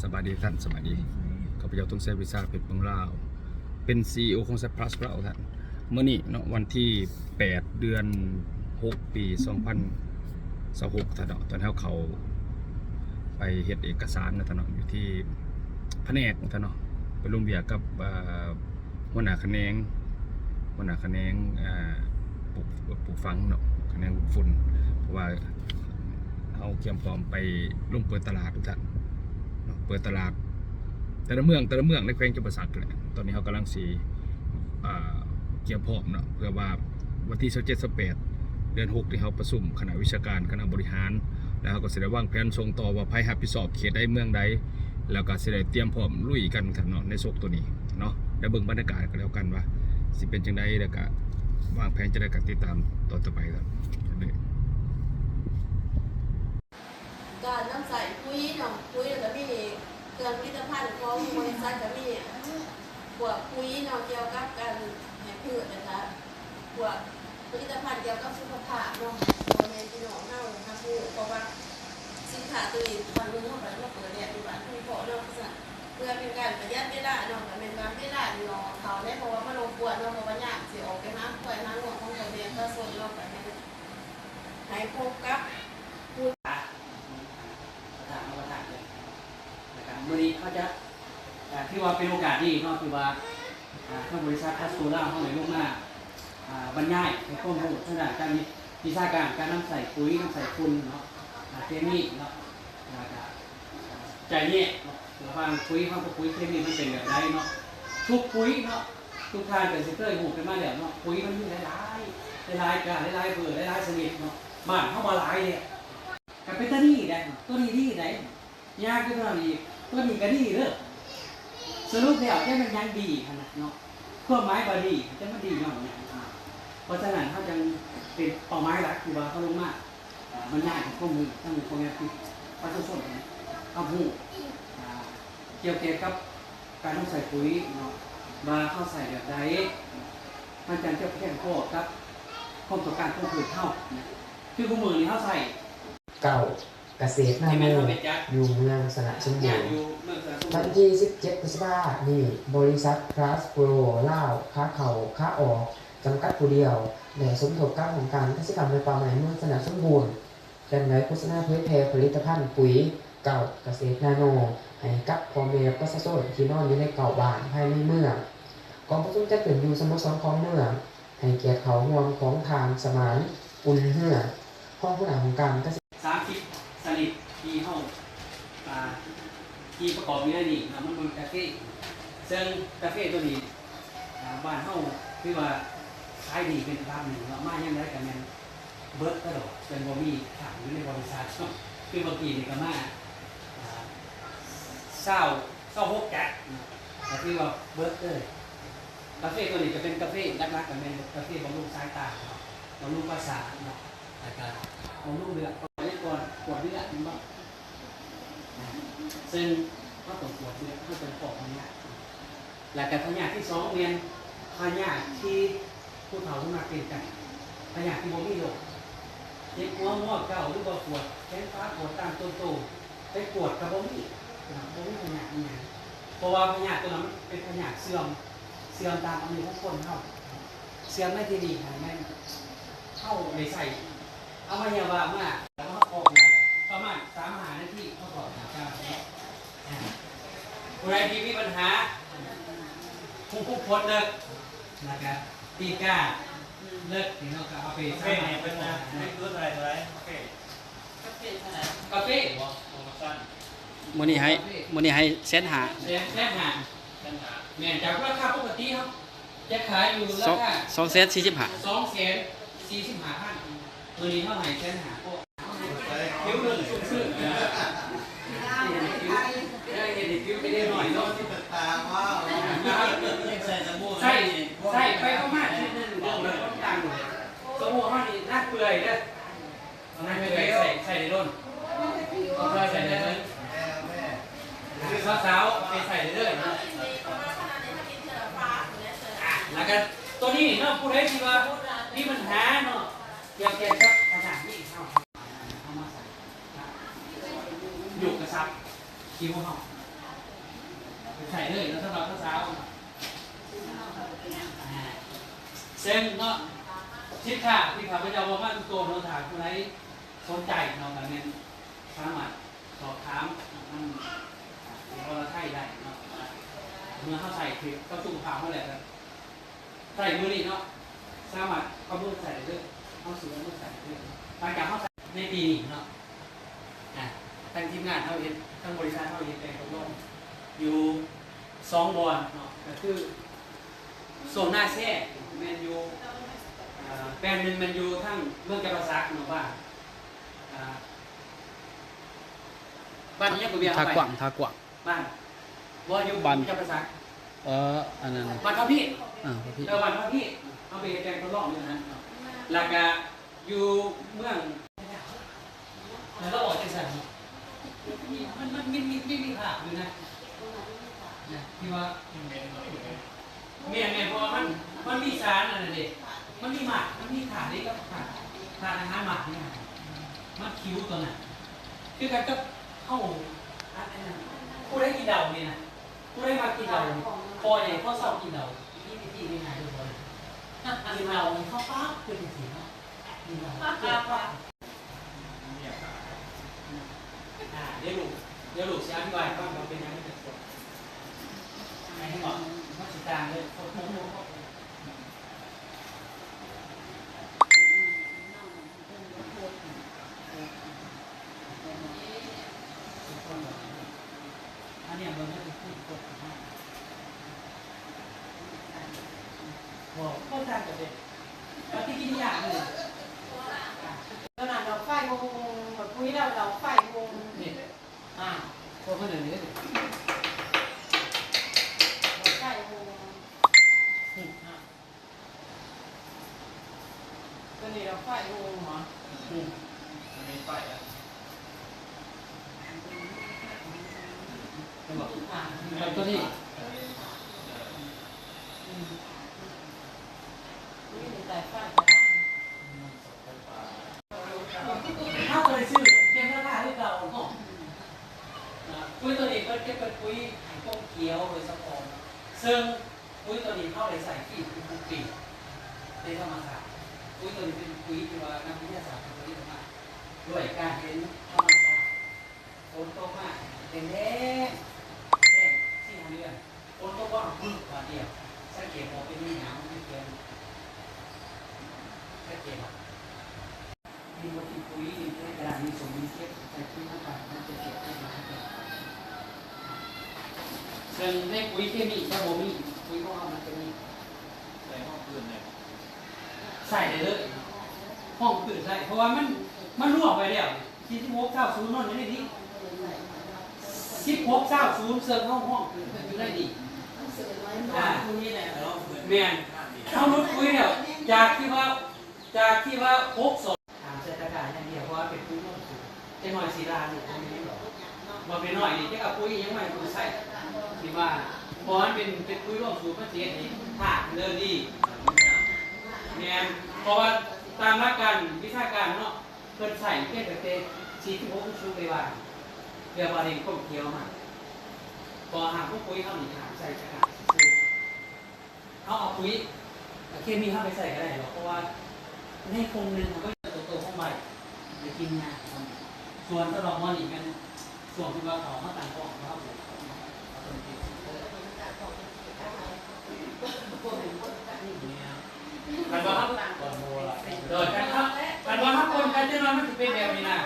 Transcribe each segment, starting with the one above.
ສະບາຍດີທ່ານ ສະບາຍດີ. ຂ້າພະເຈົ້າ ທອງໄຊ ວິຊາ ເພັດເມືອງລາວ ເປັນ ຊີອີໂອ ຂອງ Cyprus ລາວທ່ານ. ມື້ນີ້ເນາະ ວັນທີແປດ ເດືອນຫົກ ປີສອງພັນຊາວຫົກທ່ານເນາະ, ຕອນເຮົາເຂົ້າໄປເຮັດເອກະສານນະທ່ານເນາະ ຢູ່ທີ່ພະແນກນະທ່ານເນາະ, ໄປລົງວຽກກັບ ເອີ ຫົວໜ້າຂະແໜງ ຫົວໜ້າຂະແໜງ ອ່າ ປູກ ປູກຝັງເນາະ, ຂະແໜງປູກຝຸ່ນ ເພາະວ່າເຮົາກຽມພ້ອມໄປລົງເປີດຕະຫຼາດທຸກທ່ານເນາະ, ເປີດຕະຫຼາດແຕ່ລະເມືອງ ແຕ່ລະເມືອງໃນແຂວງຈຳປາສັກແຫຼະ. ຕອນນີ້ເຮົາກຳລັງຊິ ອ່າ ກຽມພ້ອມເນາະ ເພື່ອວ່າວັນທີຊາວເຈັດ ຊາວແປດ ເດືອນຫົກ ນີ້ເຮົາປະຊຸມຄະນະວິຊາການ ຄະນະບໍລິຫານ ແລ້ວເຮົາກໍຊິໄດ້ວາງແຜນສົ່ງຕໍ່ວ່າໃຜຮັບຜິດຊອບເຂດໃດເມືອງໃດ ແລ້ວກໍຊິໄດ້ຕຽມພ້ອມລຸຍກັນເນາະ ໃນສົກໂຕນີ້ເນາະ. ແລ້ວເບິ່ງບັນຍາກາດກັນແລ້ວກັນວ່າຊິເປັນຈັ່ງໃດ ແລ້ວກໍວາງແຜນຈັ່ງໃດ ກໍຕິດຕາມຕອນຕໍ່ໄປກັນເດີ. ການນຳໃຊ້ປຸຍເນາະ, ປຸຍແລ້ວກໍມີເຄື່ອງຜະລິດຕະພັນຂອງບໍລິສັດ ກໍມີພວກປຸຍເນາະ ກ່ຽວກັບການໃຫ້ພືດ ແລ້ວກໍພວກຜະລິດຕະພັນກ່ຽວກັບສຸຂະພາບເນາະ ໃຫ້ພໍ່ແມ່ພີ່ນ້ອງເຮົາຮັບຮູ້. ເພາະວ່າສິນຄ້າໂຕນີ້ ບາງມື້ເຮົາກໍມາເປີດແລກຢູ່ບ້ານເຮົາເນາະ, ເພື່ອເປັນການປະຢັດເວລາເນາະ, ກໍແມ່ນວ່າເວລານີ້ເນາະ ເຂົາແຫຼະ ເພາະວ່າມາລົບກວນເນາະ, ເພາະວ່າຍາມຊິອອກໄປຫາຄວາຍຫາງົວຂອງພໍ່ແມ່ປະຊາຊົນເນາະ ກໍໃຫ້ ໃຫ້ພົບກັບຜູ້ ປະທານ ປະທານເລີຍ. ແລ້ວກໍມື້ນີ້ເຮົາຈະ ອ່າ ຖືວ່າເປັນໂອກາດດີເນາະ ທີ່ວ່າ ອ່າ ທາງບໍລິສັດ Castro ລາວ ເຮົາໄດ້ລົງມາ ອ່າ ບັນຍາຍໃຫ້ຄວາມຮູ້ທາງດ້ານການວິ ວິຊາການການນຳໃຊ້ປຸຍ ນຳໃຊ້ຝຸ່ນເນາະ ອ່າ ເຄມີເນາະ ແລ້ວກໍ ອ່າ ຈະແຍກເນາະ ລະຫວ່າງປຸຍເຮົາກັບປຸຍເຄມີມັນເປັນແບບໃດເນາະ. ທຸກປຸຍເນາະ ທຸກທ່ານກໍຊິເຄີຍຮູ້ກັນມາແລ້ວເນາະ, ປຸຍມັນມີຫຼາຍໆ ຫຼາຍໆການ ຫຼາຍໆເບີ ຫຼາຍໆຊະນິດເນາະ. ບ້ານເຮົາວ່າຫຼາຍເດ້ ກໍເປັນຕາດີໄດ໋ ໂຕນີ້ດີໄດ໋ ຍາຄືເທົ່ານີ້ ໂຕນີ້ກໍດີເດີ. ສະຫຼຸບແລ້ວ ແຕ່ມັນຫຍັງດີຫັ້ນນະເນາະ, ຄວາມໝາຍວ່າດີ ແຕ່ມັນດີຍ້ອນຫຍັງ? ເພາະສະນັ້ນ ເຮົາຈັ່ງເປັນເປົ້າໝາຍຫຼັກທີ່ວ່າເຮົາລົງມາ ອ່າ ບັນຍາຍໃຫ້ຄວາມຮູ້ ທັງພໍ່ແມ່ປະຊາຊົນຮັບຮູ້ ອ່າ ກ່ຽວແກ່ກັບການນຳໃຊ້ປຸຍເນາະ ວ່າເຮົາໃຊ້ແບບໃດ ມັນຈັ່ງຈະພຽງພໍກັບຄວາມຕ້ອງການຂອງພືດເຮົານະ. ຄືຄູ່ມື້ນີ້ເຮົາໃຊ້ ເກົ້າ ກະເສດນາໂນ ຢູ່ເມືອງຊະນະສົມບູນ. ວັນທີສິບເຈັດ ພຶດສະພານີ້ ບໍລິສັດ Castro ລາວ ຂາເຂົ້າຂາອອກ ຈຳກັດຜູ້ດຽວ ໄດ້ສົມທົບກັບຫ້ອງການກະສິກຳ ແລະ ປ່າໄມ້ເມືອງຊະນະສົມບູນ ຈັດງານໂຄສະນາເຜີຍແຜ່ຜະລິດຕະພັນປຸຍ ເກົ້າ ກະເສດນາໂນ ໃຫ້ກັບພໍ່ແມ່ປະຊາຊົນທີ່ນອນຢູ່ໃນເກົ້າບ້ານພາຍໃນເມືອງ. ກອງປະຊຸມຈັດຂຶ້ນຢູ່ສະໂມສອນຂອງເມືອງ, ໃຫ້ກຽດເຂົ້າຮ່ວມຂອງທ່ານ ສະໝານ ອຸ່ນເຮືອ ຮອງຫົວໜ້າຫ້ອງການກະສິ ສາມສິບຊະນິດທີ່ເຮົາ ອ່າ ທີ່ປະກອບຢູ່ໃນນີ້ເນາະ ມັນເປັນກາເຟ, ເຊິ່ງກາເຟໂຕນີ້ ອ່າ ບ້ານເຮົາຖືວ່າຂາຍດີເປັນອັນດັບໜຶ່ງເນາະ, ມາຍາມໃດກໍແມ່ນເບິດຕະຫຼອດ ຈົນບໍ່ມີຄ້າງຢູ່ໃນບໍລິສັດເນາະ. ຄືເມື່ອກີ້ນີ້ກໍມາ ອ່າ ຊາວ ຊາວຫົກຈັກເນາະ ກໍຖືວ່າເບິດເລີຍ. ກາເຟໂຕນີ້ກໍເປັນກາເຟ ຫຼັກໆກໍແມ່ນກາເຟບຳລຸງສາຍຕາເນາະ, ບຳລຸງປະສາດເນາະ ແລ້ວກໍບຳລຸງເລືອດ. ກ່ອນ ກວດເລືອດແມ່ນບໍ່? ເຊິ່ງເຮົາຕ້ອງກວດເລືອດ ເຮົາຈຶ່ງພໍ້ພະຍາດ. ແລ້ວກໍພະຍາດທີສອງແມ່ນພະຍາດທີ່ຜູ້ເຖົ້າສ່ວນມາກເປັນກັນ, ພະຍາດທີ່ບໍ່ມີໂລກ, ເຈັບຫົວງໍເກົາ ຫຼືວ່າປວດແຂນຂາ ປວດຕາມຕົວໂຕ, ໄປກວດກໍບໍ່ມີເນາະ, ບໍ່ມີພະຍາດອີ່ຫຍັງ. ເພາະວ່າພະຍາດຕົວນັ້ນມັນເປັນພະຍາດເສື່ອມ, ເສື່ອມຕາມອາຍຸຂອງຄົນເຮົາ. ເສື່ອມໃນທີ່ນີ້ຫັ້ນແມ່ນເຮົາໄດ້ໃຊ້ ເອົາມາເຮັດວ່າມາ ແລ້ວເຮົາອອກມາປະມານສາມຫ້ານາທີ ເຮົາອອກມາການແລ້ວ. ຜູ້ໃດທີ່ມີບັນຫາ ຜູ້ຜູ້ຄົນເລິກ ແລ້ວກະຕີນກາເລິກ ທີ່ເຮົາກະເອົາໄປ ກາເຟ ສາມາດ ນີ້ເປັນ ອ່າ ໃນຄືເທົ່າໃດ ເທົ່າໃດ ກາເຟ? ກາເຟບໍ່? ໂປຣໂມຊັນ ມື້ນີ້ໃຫ້ ມື້ນີ້ໃຫ້ແສນຫ້າ ແສນ ແສນຫ້າ ແສນຫ້າ. ແມ່ນ ຈາກລາຄາປົກກະຕິເຮົາ ຈະຂາຍຢູ່ລາຄາ ສອງ ສອງແສນສີ່ສິບຫ້າ ສອງແສນສີ່ສິບຫ້າພັນ, ມື້ນີ້ເຮົາໃຫ້ແສນຫ້າ. ຜິວເລີ່ມຊຸ່ມຊື່ນ ເຮັດໃຫ້ຜິວເປັນເດັກນ້ອຍເນາະ. ໃຊ້ ໃຊ້ໄປປະມານອາທິດໜຶ່ງ ເລີ່ມເລີ່ມຕ່າງ. ສະບູ່ເຮົານີ້ໜັກເປື່ອຍເດີ. ອັນນັ້ນຄືໃສ່ ໃສ່ໄດ້ດົນ ເພື່ອໃສ່ໄດ້ເບິ່ງ. ສາວໆ ເອົາໄປໃສ່ໄດ້ເລີຍເນາະ. ແລ້ວກໍຕົວນີ້ເນາະ ຜູ້ໃດທີ່ວ່າມີບັນຫາເນາະ ກ່ຽວກັບພະຍາດນີ້ ເຮົາ ເຮົາມາໃສ່ ຍົກກະຊັບຜິວເຮົາ. ໃຊ້ເລີຍເນາະ ສຳລັບສາວໆ ອ່າ ເຊິ່ງເນາະ ສິນຄ້າທີ່ຂ້າພະເຈົ້າເວົ້າມາທຸກໂຕເນາະ ຖ້າຜູ້ໃດສົນໃຈເນາະ ກໍແມ່ນສາມາດສອບຖາມທາງ ອ່າ ວໍລະໄທໄດ້ເນາະ ເມື່ອເຮົາໃຊ້ຖືກກັບສຸຂະພາບເຮົາແລ້ວ ກໍໃຊ້ມື້ນີ້ເນາະ ສາມາດເອົາເມືອໃຊ້ໄດ້ເລີຍ ເຮົາຊື້ເອົາເມືອໃຊ້ໄດ້ເລີຍ ຫຼັງຈາກເຮົາໃຊ້ໃນປີນີ້ເນາະ ອ່າ ທາງທີມງານເຮົາເຮັດ ທາງບໍລິສັດເຮົາເຮັດແປງທົດລອງຢູ່ສອງບ່ອນເນາະ ກໍຄືຊ່ວງນາແຊ ແມ່ນຢູ່ ອ່າ ແປງໜຶ່ງແມ່ນຢູ່ທາງເມືອງຈຳປາສັກເນາະ ບ້ານ ອ່າ ບ້ານຫຍັງກໍເວີຍ ທ່າກວ້າງ ທ່າກວ້າງ ບ້ານ ບໍ່ ຢູ່ ບ້ານ ຈຳປາສັກ ເອີ ອັນນັ້ນ ບ້ານພະພີດ ອ່າ ພະພີດ ເອີ ບ້ານພະພີດ ເຮົາໄປເຮັດແປງທົດລອງຢູ່ຫັ້ນເນາະ ແລ້ວກະຢູ່ເມືອງ ແລ້ວລາວອອກຈັ່ງຊັ້ນເນາະ ມັນ ມັນມີ ມີ ມີ ມີພາບຢູ່ນະ ນະ ທີ່ວ່າ ແມ່ນໆ ເພາະວ່າມັນ ມັນມີສານອັນນັ້ນເດ້ ມັນມີໝາກ ມັນມີທາດເດ້ ກັບທາດ ທາດອາຫານໝາກນີ້ນະ ມັນຂິວຕົວນັ້ນ ຄືກັນກັບເຮົາ ອັນນັ້ນ ຜູ້ໃດກິນເຫຼົ້ານີ້ນະ ຜູ້ໃດມັກກິນເຫຼົ້ານີ້ ພໍໃຫຍ່ພໍເຊົາກິນເຫຼົ້າ ມີວິທີງ່າຍໆ ເດີ ພໍໃຫຍ່ ກິນເຫຼົ້ານີ້ເຂົ້າປາກເປັນຈັ່ງຊີ້ເນາະ ກິນເຫຼົ້າ ອ່າ ດຽວລູກ ດຽວລູກຊິອະທິບາຍໃຫ້ຟັງວ່າເປັນຫຍັງມັນເປັນກວດ ໃຫ້ເຫັນບໍ່ ມັນຊິຕ່າງເລີຍ ອັນນີ້ເບິ່ງໃຫ້ເປັນຜູ້ກົດ ບໍ່ ບໍ່ຕ່າງກັນເດ້ ປະຕິກິລິຍາເລີຍ ຕົວນັ້ນດອກໄຟຮຸ່ງ ບັດປຸ໋ຍແລ້ວດອກໄຟຮຸ່ງ ນີ້ ອ່າ ພວກມັນອັນນີ້ ດອກໄຟຮຸ່ງ ອືມ ອ່າ ຕົວນີ້ດອກໄຟຮຸ່ງເນາະ ອືມ ອັນນີ້ໄຟອະ ເຫັນບໍ່ ອ່າ ແລ້ວຕົວນີ້ ນີ້ ນີ້ສາຍໄຟ ເຮົາກໍໄດ້ຊື້ເປັນລາຄາຄືເກົ່າເນາະ ອ່າ ປຸ໋ຍຕົວນີ້ເພິ່ນຈະເປັນປຸ໋ຍໃຫ້ກົງກຽວໂດຍສະເພາະ ເຊິ່ງປຸ໋ຍຕົວນີ້ເຮົາໄດ້ໃຊ້ຟຣີທຸກໆປີໃນທຳມະຊາດ. ປຸ໋ຍຕົວນີ້ເປັນປຸ໋ຍທີ່ວ່ານັກວິທະຍາສາດເພິ່ນຜະລິດອອກມາດ້ວຍການເຫັນທຳມະຊາດ. ຝົນຕົກມາແດງໆ ແດງສີ່ຫ້າເດືອນ ຝົນຕົກມາບຶບບາດດຽວ ສັງເກດບໍ່ ເປັນຫຍັງມັນເປັນ ສັງເກດບໍ່? ມີບໍ່ທີ່ປຸ໋ຍໃນກະດານມີສົມມີເຈັດ ໃສ່ປຸ໋ຍເຂົ້າໄປ ມັນຈະເກັບໄດ້ຫຼາຍກວ່າ. ເຊິ່ງໃນປຸ໋ຍເຄມີຈະບໍ່ມີ, ປຸ໋ຍຂອງເຮົາມັນຈະມີ. ໃສ່ຮອງພື້ນໄດ້ບໍ່? ໃສ່ໄດ້ເລີຍ, ຮອງພື້ນໄດ້ ເພາະວ່າມັນ, ມັນລວມໄວ້ແລ້ວ. ສີ່ສິບຫົກ ຊາວສູນ ນອນຢູ່ໃນນີ້ ສິບຫົກ ຊາວສູນ ເຊິ່ງເຮົາຮອງພື້ນຢູ່ໃນນີ້. ອ່າ ແມ່ນ ເຮົາຫຼຸດປຸ໋ຍແລ້ວ ຈາກທີ່ວ່າ ຈາກທີ່ວ່າຫົກສອງ ຖາມໃສ່ຕະກາຢ່າງດຽວ ເພາະວ່າເປັນປຸ໋ຍລວມສູນ ຈັກໜ້ອຍຊິລາລູກບໍ່ມີຫຍັງດອກ. ບໍ່ເປັນໜ້ອຍນີ້ ຈັກເອົາປຸ໋ຍອີ່ຫຍັງມາໃຫ້ລູກໃຊ້ ທີ່ວ່າ ເພາະວ່າມັນເປັນ, ເປັນປຸ໋ຍລວມສູນ ມັນຊິເຮັດໃຫ້ທາດເລີນດີ. ແມ່ນ ເພາະວ່າຕາມຫຼັກການວິຊາການເນາະ ເພິ່ນໃຊ້ພຽງແຕ່ສີ່ສິບຫົກ ສູນ ໄປວ່າ ເພື່ອບໍ່ໃຫ້ກົງກຽວມາ ເພາະວ່າຫາກປຸ໋ຍເຮົານີ້ ຫາກໃສ່ຕະກາຊື່ໆ. ເຮົາເອົາປຸ໋ຍເຄມີເຮົາໄປໃສ່ກໍໄດ້ດອກ ເພາະວ່າໃນຄົງໜຶ່ງມັນກໍຕົວໂຕຂອງໃບ ໄປກິນຫຍ້າ. ສ່ວນສຳລັບໝໍນີ້ແມ່ນຊ່ວງທີ່ວ່າເຂົາມາຕັ້ງກ້ອງ ເຮົາເອົາຕົວນີ້ເຂົ້າໄປ ເອົາຕົວນີ້ໄປເລີຍ. ຄັນວ່າເຮົາ ໂດຍ ຄັນເຮົາ, ຄັນວ່າເຮົາຄົນກັນຈັ່ງນັ້ນ ມັນຊິເປັນແບບນີ້ນະ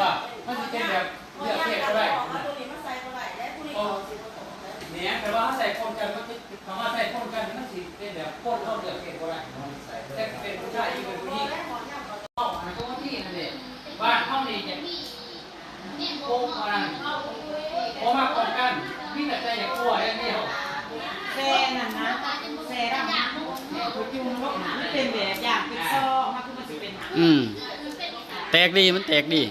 ວ່າມັນຊິເປັນແບບ ເລືອກເພດບໍ່ໄດ້. ເອົາຕົວນີ້ມາໃສ່ບໍ່ໄດ້ເດ້ ຜູ້ນີ້ເຂົາຊິບໍ່ຕົງເດ້. ແມ່ນ ແຕ່ວ່າເຮົາໃສ່ປົນກັນ ມັນຊິ, ຖ້າວ່າໃສ່ປົນກັນ ມັນຊິເປັນແບບຄົນເຮົາເລືອກເພດບໍ່ໄດ້. ແຕ່ເປັນຜູ້ຊາຍ ຫຼື ເປັນຜູ້ຍິງ ເຮົາ ອັນນັ້ນກໍວ່າທີ່ນັ້ນແຫຼະ. ບ້ານເຮົານີ້ຈະຄົງອັນນັ້ນ ບໍ່ມັກປ້ອງກັນ ມີແຕ່ຢາກຕົວະຢ່າງດຽວ. ແຕ່ນັ້ນນະ ແຕ່ດຳ ຜູ້ຈຸ່ມລົງ ມັນເປັນແບບຢ່າງເປັນຊອກ ມັນຄືມັນຊິເປັນ ອືມ ແຕກດີ ມັນແຕກດີ.